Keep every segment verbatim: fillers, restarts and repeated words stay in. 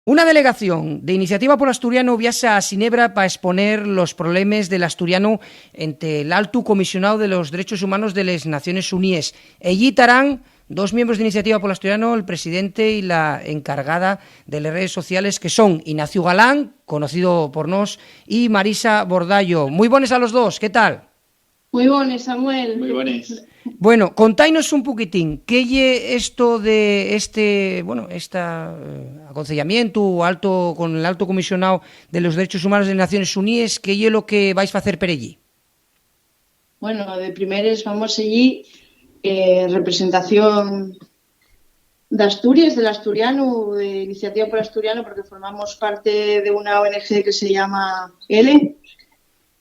Una delegación de Iniciativa pol Asturianu viaxa a Xinebra pa exponer los problemes del asturianu ente l'altu comisionáu de los Derechos Humanos de les Naciones Uníes. Ellí tarán dos miembros d'Iniciativa pol Asturianu, el presidente y la encargada de les redes sociales, que son Ignacio Galán, conocido por nós, y Marisa Bordallo. Mui bones a los dos, ¿qué tal? Mui bones, Samuel. Mui bones. Bueno, contáinos un poquitín, ¿qué ye esto de este, bueno, esta, eh, aconceyamientu o alto, con el alto comisionao de los Derechos Humanos de Naciones Uníes? ¿Qué ye lo que vais facer per ellí? Bueno, de primeres vamos allí, eh, representación d'Asturies, del asturianu, de Iniciativa pol Asturianu, porque formamos parte de una O N G que se llama L,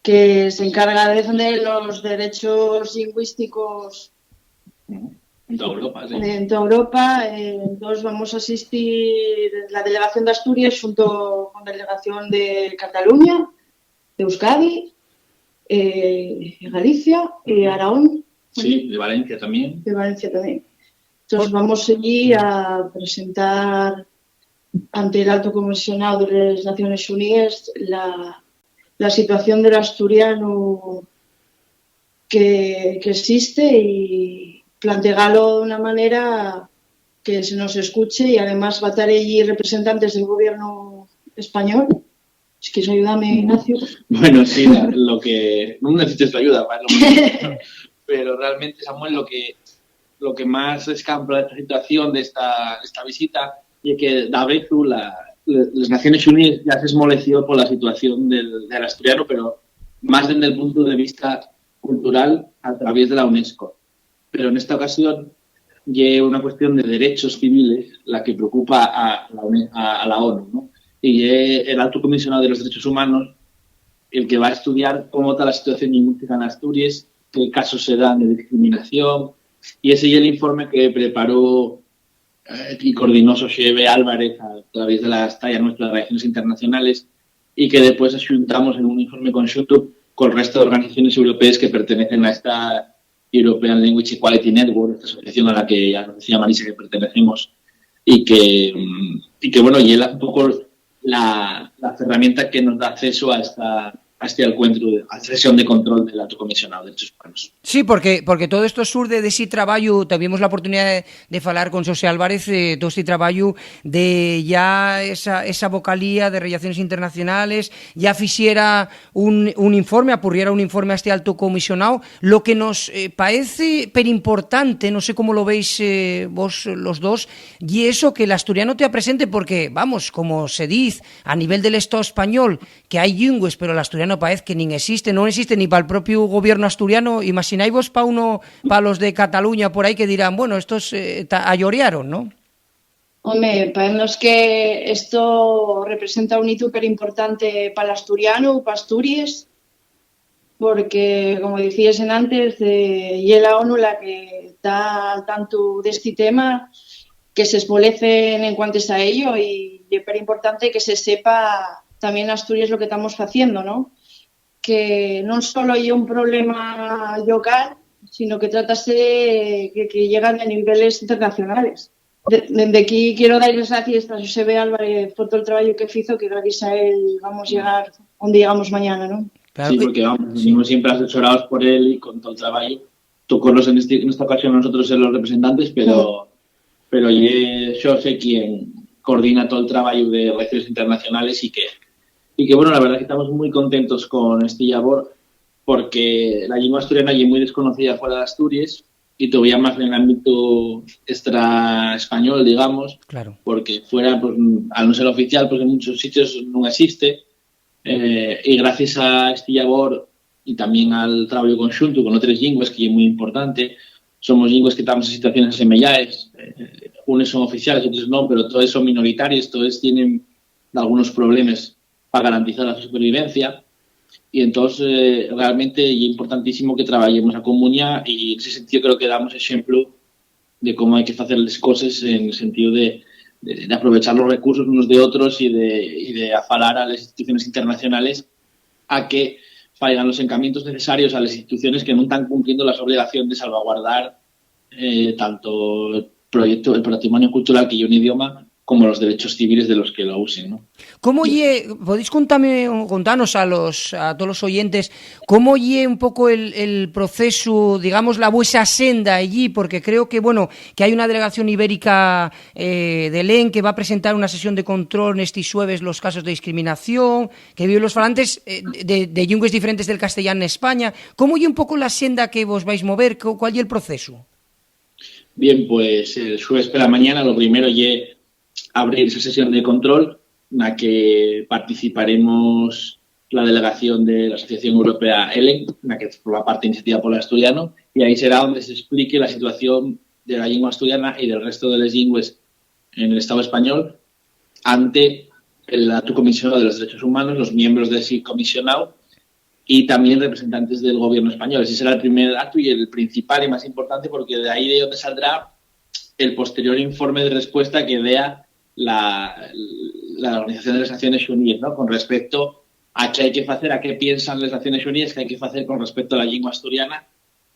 que se encarga de defender los derechos lingüísticos Ujú. En toda Europa, sí. En toda Europa. Eh, entós vamos a asistir la delegación de Asturias xunto con delegación de Cataluña, de Euskadi, eh, Galicia, eh, Aragón. Sí, de Valencia también. De Valencia también. Entonces vamos allí a presentar ante el alto comisionado de las Naciones Unidas la, la situación del asturiano que, que existe y plantearlo de una manera que se nos escuche, y además va a estar allí representantes del gobierno español. Si quieres ayudarme, Ignacio. Bueno, sí, la- lo que... No necesites tu ayuda, ¿vale? Pero realmente, Samuel, lo que, lo que más escampla esta situación de esta, esta visita es que davezu la, les Naciones Unidas ya se esmoleció por la situación del, del asturiano, pero más desde el punto de vista cultural a través de la UNESCO. Pero en esta ocasión ye una cuestión de derechos civiles la que preocupa a la, uni- a, a la ONU, ¿no? Y ye el alto comisionado de los derechos humanos el que va a estudiar cómo está la situación lingüística en Asturias, qué casos se dan de discriminación, y ese es el informe que preparó, eh, y coordinó Xosé B. Álvarez a través de la talla nuestra de relaciones internacionales, y que después axuntamos en un informe conxunto con el resto de organizaciones europeas que pertenecen a esta European Language Equality Network, esta asociación a la que ya nos decía Marisa que pertenecemos, y que, mm, y que, bueno, y es un poco la, la herramienta que nos da acceso a esta, a este encuentro, a esta sesión de control del alto comisionado de derechos humanos. Sí, porque, porque todo esto surde de ese trabajo, tuvimos la oportunidad de, de falar con Xosé Álvarez, eh, todo este trabajo de ya esa, esa vocalía de relaciones internacionales, ya fixera un, un informe, apurriera un informe a este alto comisionado. Lo que nos, eh, parece perimportante, no sé cómo lo veis, eh, vos los dos, y eso que l'asturiano te presente, porque, vamos, como se diz a nivel del Estado español, que hai llingües, pero l'asturiano parece que nin existe, non existe ni pal propiu gobierno asturiano. Imaxinaivos pa uno, pa los de Cataluña por aí que dirán, bueno, estos, eh, ta- ayorrearon, ¿no? Home, paeznos que esto representa un hitu perimportante pal asturianu, pa Asturies, porque, como dicíes enantes, eh, ye la ONU la que ta al tantu d'esti tema, que se esmolecen en cuantes a ello, y ye perimportante que se sepa también Asturies lo que tamos faciendo, ¿no? Que non solo ye un problema llocal, sino que trátase que, que llegan a niveles internacionales. De- dende aquí quiero dar les gracies a Xosé B. Álvarez por todo el trabajo que fizo, que gracias a él vamos a llegar onde llegamos mañana, ¿no? Claro. Sí, porque vamos, venimos siempre asesorados por él y con todo el trabajo. Tocónos en, este, en esta ocasión a nosotros ser los representantes, pero, pero ye Xosé quien coordina todo el trabajo de relaciones internacionales y que, y que, bueno, la verdad que estamos muy contentos con este labor, porque la lengua asturiana es muy desconocida fuera de Asturias y todavía más en el ámbito extra español, digamos, claro, porque fuera, pues, al no ser oficial, pues en muchos sitios no existe. Eh, y gracias a este labor y también al trabajo conjunto con otras lenguas, que es muy importante, somos lenguas que estamos en situaciones asemelladas. Eh, unas son oficiales, otras no, pero todas son minoritarias, todas tienen algunos problemas para garantizar la supervivencia. Y entonces, eh, realmente es importantísimo que trabajemos a comunidad y en ese sentido creo que damos ejemplo de cómo hay que hacer las cosas en el sentido de, de, de aprovechar los recursos unos de otros y de, y de afalar a las instituciones internacionales a que faigan los encamientos necesarios a las instituciones que no están cumpliendo las obligaciones de salvaguardar, eh, tanto el proyecto, el patrimonio cultural que es un idioma, como los derechos civiles de los que lo usen, ¿no? ¿Cómo ye, podéis contame, contanos a los, a todos los oyentes, cómo ye un poco el, el proceso, digamos, la vuesa senda allí? Porque creo que, bueno, que hay una delegación ibérica, eh, de len que va a presentar una sesión de control nesti xueves los casos de discriminación, que vive los falantes, eh, de, de llingües diferentes del castellán en España. ¿Cómo ye un poco la senda que vos vais mover? ¿Cu-, cuál ye el proceso? Bien, pues el xueves per la mañana lo primero ye abrir esa sesión de control na que participaremos la delegación de la Asociación Europea elen, na que forma parte iniciativa por asturiano, y ahí será donde se explique la situación de la lengua asturiana y del resto de las lenguas en el Estado español ante el alto comisionado de los derechos humanos, los miembros de ese comisionado y también representantes del gobierno español. Ese será el primer acto y el principal y más importante, porque de ahí de donde saldrá el posterior informe de respuesta que vea la, la Organización de las Naciones Unidas, ¿no? Con respecto a qué hay que hacer, a qué piensan las Naciones Unidas que hay que hacer con respecto a la lengua asturiana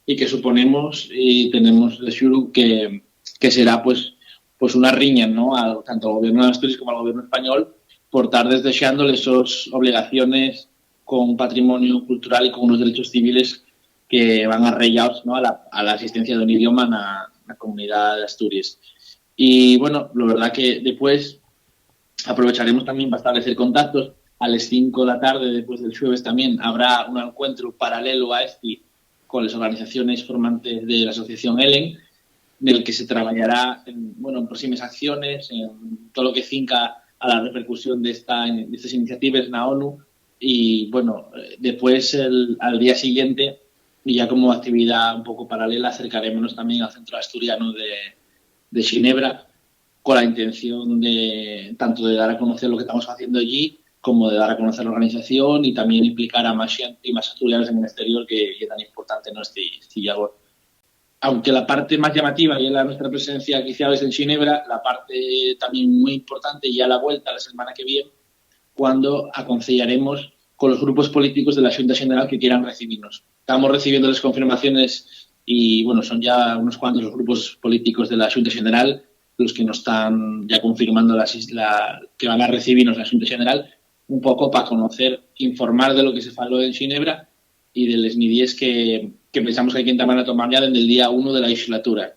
y que suponemos y tenemos de seguro que, que será pues, pues una riña, ¿no? A, tanto al gobierno de Asturias como al gobierno español por estar desdexando esas obligaciones con un patrimonio cultural y con unos derechos civiles que van arraigados, ¿no? A la, a la asistencia de un idioma en la, la comunidad de Asturias. Y bueno, la verdad que después aprovecharemos también para establecer contactos. A las cinco de la tarde, después del jueves, también habrá un encuentro paralelo a este con las organizaciones formantes de la asociación elen, en el que se trabajará en, bueno, en próximas acciones, en todo lo que cinca a la repercusión de, esta, de estas iniciativas en la onu. Y bueno, eh, después, el, al día siguiente, y ya como actividad un poco paralela, acercarémonos también al Centro Asturiano de, de Ginebra, con la intención de tanto de dar a conocer lo que estamos haciendo allí, como de dar a conocer la organización y también implicar a más gente y más asturianos en el exterior, que, que es tan importante, ¿no? Este, este labor. Aunque la parte más llamativa es la nuestra presencia quizá es en Ginebra, la parte también muy importante ya a la vuelta la semana que viene, cuando aconsejaremos con los grupos políticos de la Junta General que quieran recibirnos. Estamos recibiendo las confirmaciones y, bueno, son ya unos cuantos los grupos políticos de la Junta General los que nos están ya confirmando las isla, que van a recibirnos la Junta General, un poco para conocer, informar de lo que se faló en Ginebra y de las medidas que, que pensamos que hay que entamar a tomar ya desde el día uno de la legislatura.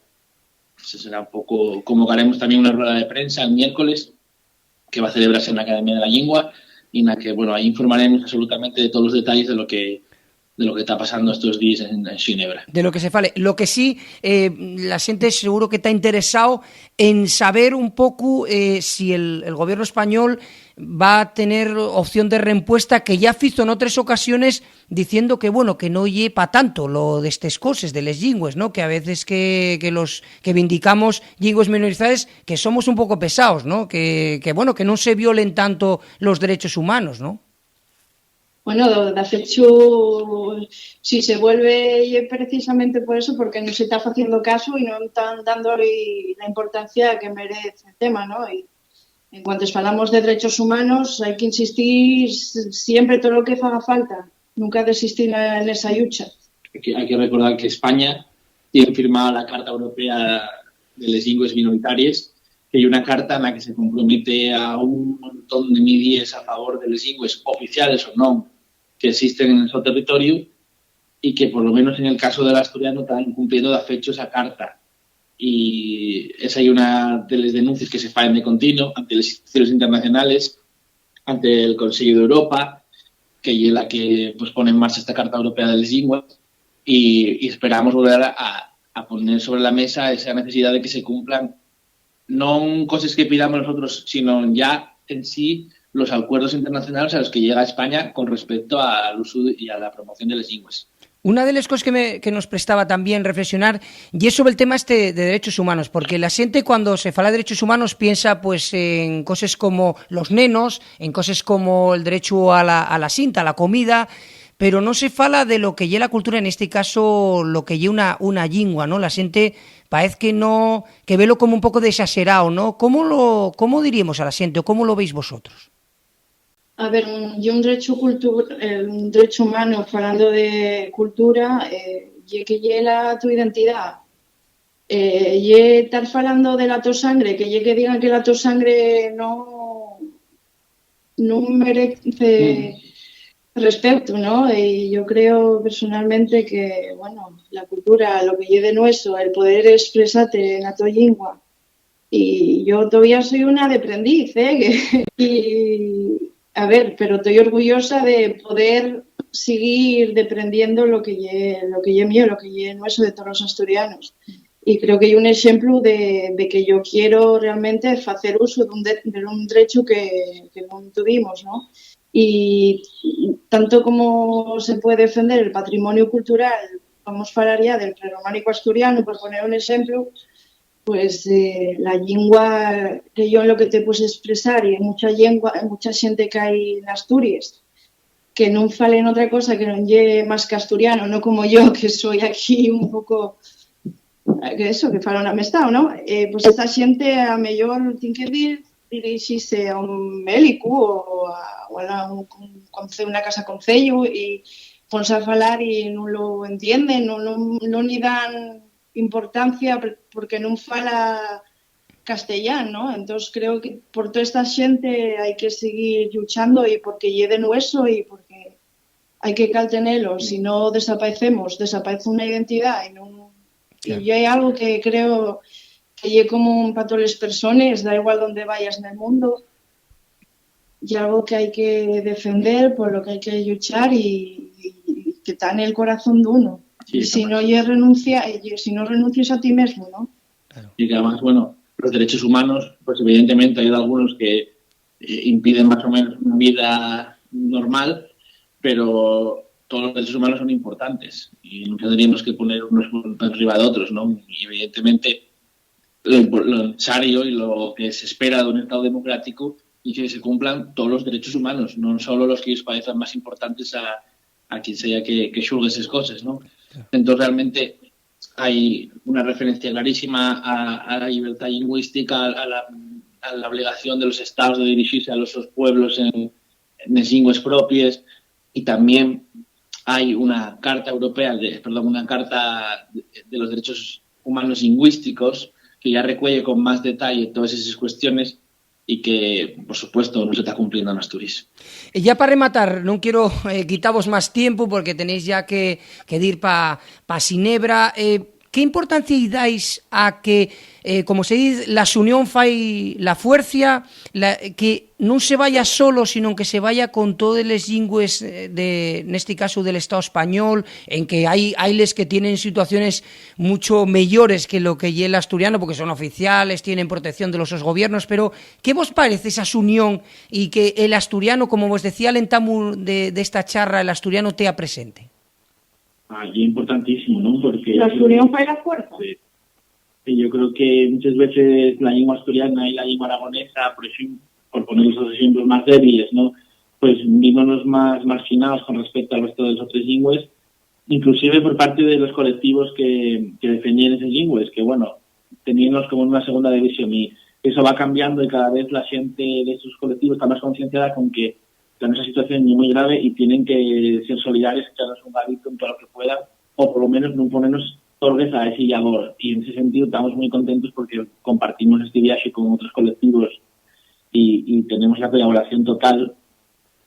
Eso será un poco, convocaremos también una rueda de prensa el miércoles que va a celebrarse en la Academia de la Lengua y en la que, bueno, ahí informaremos absolutamente de todos los detalles de lo que, de lo que está pasando estos días en, en Ginebra. De lo que se fale. Lo que sí, eh, la gente seguro que está interesado en saber un poco, eh, si el, el gobierno español va a tener opción de reempuesta, que ya fizo en otras ocasiones diciendo que, bueno, que no ye pa tanto lo de estes coses, de les llingües, ¿no? Que a veces que, que los que vindicamos llingües minorizaes, que somos un poco pesaos, ¿no? Que, que, bueno, que non se violen tanto los derechos humanos, ¿no? Bueno, de fecho, si se vuelve, ye precisamente por eso, porque non se está haciendo caso y non están dando la importancia que merece el tema, ¿no? Y en cuanto falamos de derechos humanos, hay que insistir siempre todo lo que haga falta. Nunca desistir en esa lucha. Hay que, hay que recordar que España tiene firmada la Carta Europea de las Lenguas Minoritarias, que es una carta en la que se compromete a un montón de medidas a favor de las lenguas oficiales o no que existen en su territorio y que, por lo menos en el caso del asturiano, está incumpliendo de fecho esa carta. Y esa es una de las denuncias que se falen de continuo ante las instituciones internacionales, ante el Consejo de Europa, que es la que, pues, pone en marcha esta Carta Europea de las Lenguas, y, y esperamos volver a, a poner sobre la mesa esa necesidad de que se cumplan non coses que pidamos nosotros, sino ya en sí los acuerdos internacionales a los que llega España con respecto al uso y a la promoción de las lenguas. Una de las cosas que, me, que nos prestaba también reflexionar y es sobre el tema este de derechos humanos, porque la gente cuando se fala de derechos humanos piensa, pues, en cosas como los nenos, en cosas como el derecho a la, a la sinta, a la comida, pero no se fala de lo que ye la cultura, en este caso, lo que ye una, una lengua, ¿no? La gente parece que no, que velo como un poco desaserao, ¿no? ¿Cómo lo, cómo diríamos a la gente o cómo lo veis vosotros? A ver, un, y un derecho cultu-, eh, un derecho humano, hablando de cultura, eh, ye que ye la tu identidad. Eh, ye tar falando de la to sangre, que ye que digan que la to sangre no, nun merece respetu, ¿no? Y yo creo personalmente que, bueno, la cultura, lo que ye de nueso, el poder expresate na to llingua. Y yo todavía soy una d'aprendiz, ¿eh? Que, y, a ver, pero estoy orgullosa de poder seguir deprendiendo lo que ye, lo que ye mío, lo que ye nueso de todos los asturianos. Y creo que ye un exemplu de, de que yo quiero realmente facer uso d'un de, d'un drechu que, que nun tuvimos, ¿no? Y tanto como se puede defender el patrimonio cultural, vamos falar ya del prerrománico asturiano, por poner un exemplu, pues, eh, la llingua que yo en lo que te puedes expresar, y hay mucha llingua, hay mucha xente que hai n'Asturies que nun falen otra cosa que non ye más qu'asturiano, no como yo, que soy aquí un poco, eh, que eso, que falo n'amestao, ¿no? Eh, pues esta xente a mellor tien que dir, dirixise a un mélicu o a, o a un, un conce-, una casa concello y ponse a falar y nun lo entienden, non, non, non y dan importancia por-, porque nun fala castellán, ¿no? Entós creo que por toda esta xente hai que seguir lluchando y porque ye de nueso y porque hai que caltenelo, si no desapaecemos, desapaece una identidad y non, y Claro. Ye algo que creo que ye común pa toles persones, da igual dónde vayas nel mundo, ye algo que hai que defender, por lo que hai que lluchar y, y que ta nel corazón d'uno. Sí, Y si no ye renuncia, y si no renuncies a ti mesmo, ¿no? Claro. Y que además, bueno, los derechos humanos, pues evidentemente hay algunos que, eh, impiden más o menos una vida normal, pero todos los derechos humanos son importantes y no tendríamos que poner unos por, por arriba de otros, ¿no? Y evidentemente lo impor-, lo necesario y lo que se espera d'un Estado democrático y que se cumplan todos los derechos humanos, non solo los que ellos parezan más importantes a, a quien sea que, que xulgue eses coses, ¿no? Claro. Entós, realmente hai una referencia clarísima a, a la llibertá llingüística, a la, a la obligación de los estados de dirixise a los sos pueblos en, nes llingües propies, y tamién hai una carta europea, de, perdón, una carta de, de los derechos humanos lingüísticos que ya recuelle con más detalle todas esas cuestiones y que, por supuesto, no se está cumpliendo en Asturias. E ya pa rematar, non quiero, eh, quitavos más tiempu porque tenéis ya que, que dir pa, pa Xinebra. Eh, ¿qué importancia-y dais a que, eh, como se diz, la xunión fai la fuercia, la, que nun se vaya solo, sino que se vaya con todes les llingües, eh, de, nesti casu, del Estao español, en que hai, hai les que tienen situaciones mucho mellores que lo que ye l'asturiano, porque son oficiales, tienen protección de los sos gobiernos, pero ¿qué vos parece esa xunión y que el asturiano, como vos decía al entamu de, d'esta charra, el asturiano tea presente? Ah, ye importantísimo, ¿no? Porque La xunión fai la fuerza. Sí. Y yo creo que muchas veces la lengua asturiana y la lengua aragonesa, por ejemplo, por poner los dos ejemplos más débiles, ¿no? Pues vímonos más marginados con respecto al resto de las otras lenguas, inclusive por parte de los colectivos que, que defienden esas lenguas, que, bueno, teníamos como una segunda división y eso va cambiando y cada vez la gente de esos colectivos está más concienciada con que la nuestra situación es muy grave y tienen que ser solidarios, echarnos un gavito en todo lo que pueda, o por lo menos no ponernos torgues a ese labor. Y en ese sentido estamos muy contentos porque compartimos este viaje con otros colectivos y, y tenemos la colaboración total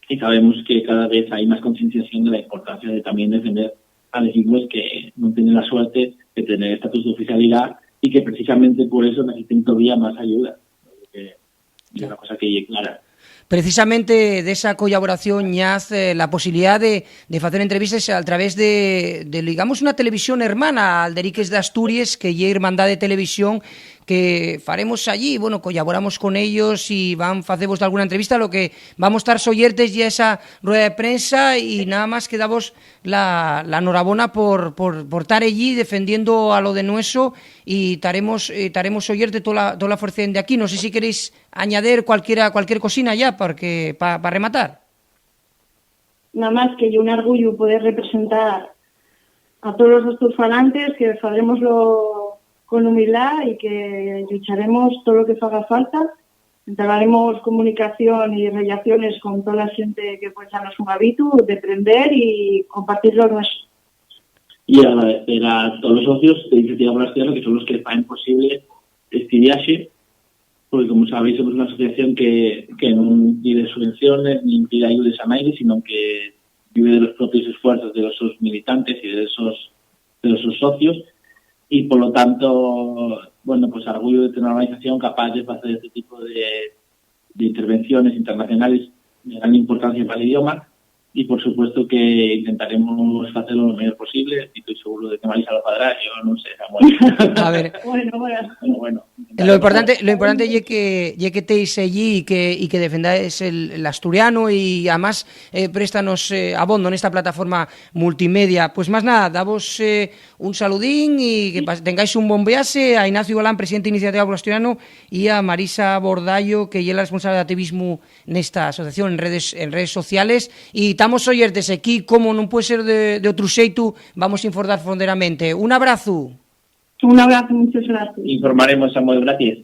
y sabemos que cada vez hay más concienciación de la importancia de también defender a los lenguas que no tienen la suerte de tener estatus de oficialidad y que precisamente por eso necesitan todavía más ayuda. Porque ye una cosa que ye clara. Precisamente d'esa collaboración ñaz, eh, la posibilidá de, de facer entrevistes al través de, de, digamos, una televisión hermana, Alderiques d'Asturies, que ye Hermandad de Televisión, que faremos allí, bueno, collaboramos con ellos y van facevos d'alguna entrevista. Lo que vamos tar soyertes ye esa rueda de prensa y nada más que davos la, la norabona por, por, por tar allí defendiendo a lo de nueso y taremos, eh, taremos soyerte tola, tola fuerza de aquí. No sé si queréis añader cualquiera, cualquier cosina ya, porque, pa, pa rematar. Na más que ye un orgullu poder representar a tolos asturfalantes, que farémoslo con humildá y que llucharemos todo lo que faga falta. Entablaremos comunicación y relaciones con tola xente que pueda echarnos un gabitu, deprender y compartir lo nuestro. Y agradecer a todos los socios de Iniciativa Poblacional, que son los que hacen posible este viaje, porque, como sabéis, somos una asociación que, que no pide subvenciones ni pide ayudas a nadie, sino que vive de los propios esfuerzos de los sus militantes y de esos, de los sus socios. Y, por lo tanto, bueno, pues orgullo de tener una organización capaz de hacer este tipo de, de intervenciones internacionales de gran importancia para el idioma. Y, por supuesto, que intentaremos hacerlo lo mejor posible. Y estoy seguro de que Marisa lo hará. Yo no sé, Samuel. A ver, Bueno, bueno. Pero bueno, lo importante, lo importante ye que, ye que teis allí y que, y que defendáis el, el asturiano y además eh, préstanos eh, abondo nesta plataforma multimedia. Pues más nada, davos eh, un saludín y que pas- tengáis un bon viaxe. A Ignacio Galán, presidente de Iniciativa Poblacional Asturiano, y a Marisa Bordallo, que ye la responsable de activismo nesta asociación en redes, en redes sociales. Y tamos oyentes aquí, como non puede ser de, de otro xeitu, vamos a informar fonderamente. Un abrazo. Un abrazo, muchas gracias. Informaremos, Samuel. Gracias.